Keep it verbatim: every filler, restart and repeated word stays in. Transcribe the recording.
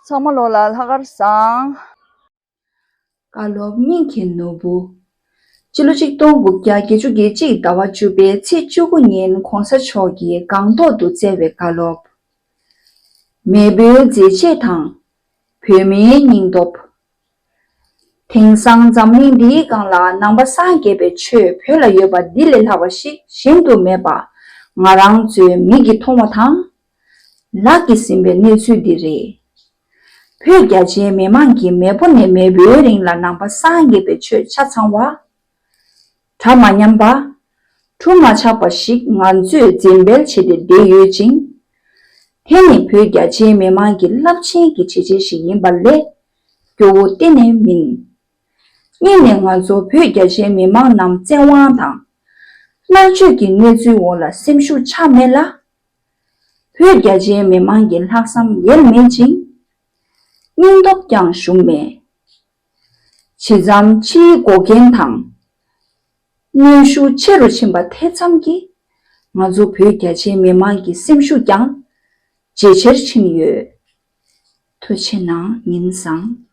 ཚང་མ་ལོ་ལ་ལྷག་དཀར་བཟང་། བཀའ་སློབ་སྙིང་གི་ནོར་བུ། སྤྱི་ལོ་ཆིག་སྟོང་དགུ་བརྒྱ་བརྒྱད་ཅུ་གྱ་གཅིག་ཟླ་བ་བཅུ་པའི་ཚེས་བཅུ་དགུ་ཉིན་གོང་ས་མཆོག་གིས་སྒང་ཏོག་ཏུ་བསྩལ་བའི་བཀའ་སློབ། མེས་པོའི་མཛད་རྗེས་དང་། བོད་མིའི་སྙིང་སྟོབས། དེང་སང་འཛམ་གླིང་འདིའི་སྒང་ལ་ནང་པ་སངས་རྒྱས་པའི་ཆོས་བོད་ལ་ཡོད་པ་འདི་ལས་ལྷག་པ་ཞིག་གཞན་དུ་མེད་པ་ང་རང་ཚོའི་མིག་གིས་མཐོང་བ་དང་། ལག་གིས་ཟིན་པའི་གནས་ཚུལ་འདི་རེད། བོད་རྒྱ་ཆེའི་མི་མང་གིས་མེས་པོ་ནས་མེས་པོའི་རིང་ལ་ནང་པ་སངས་རྒྱས་པའི་ཆོས་ཆ་ཚང་བ། གྲ་མ་ཉམས་པ། གྲུ་མ་ཆག་པ་ཞིག་ང་ཚོས་འཛིན་སྤེལ་བྱས་ཏེ་བསྡད་ཡོད་ཅིང་། དེ་ནི་བོད་རྒྱ་ཆེའི་མི་མང་གི་རླབས་ཆེན་གྱི་བྱས་རྗེས་ཤིག་ཡིན་པ་ལས་སྐྱོ་བོ་གཏན་ནས་མིན། གཉིས་ནས་ང་ཚོ་བོད་རྒྱ་ཆེའི་མི་མང་རྣམས་བཙན་དབང་དང་མནར་གཅོད་ཀྱི་གནས་ཚུལ་འོག་ལ་སེམས་ཤུགས་ཆག་མེད་ལ། བོད་རྒྱ་ཆེའི་མི་མང་གི་ལྷག་བསམ་ཡལ་མེད་ཅིང་། སྙིང་སྟོབས་ཀྱང་ཞུམ་མེད། ཇི་ཙམ་ཕྱིའི་འགོག་རྐྱེན་དང་། གནོན་ཤུགས་ཆེ་རུ་ཕྱིན་པ་དེ་ཙམ་གྱིས། ང་ཚོ་བོད་རྒྱ་ཆེའི་མི་མང་གི་སེམས་ཤུགས་ཀྱང་ཇེ་ཆེར་ཕྱིན་ཡོད། ཐུགས་རྗེ་གནང་། ཉིན་བཟང་།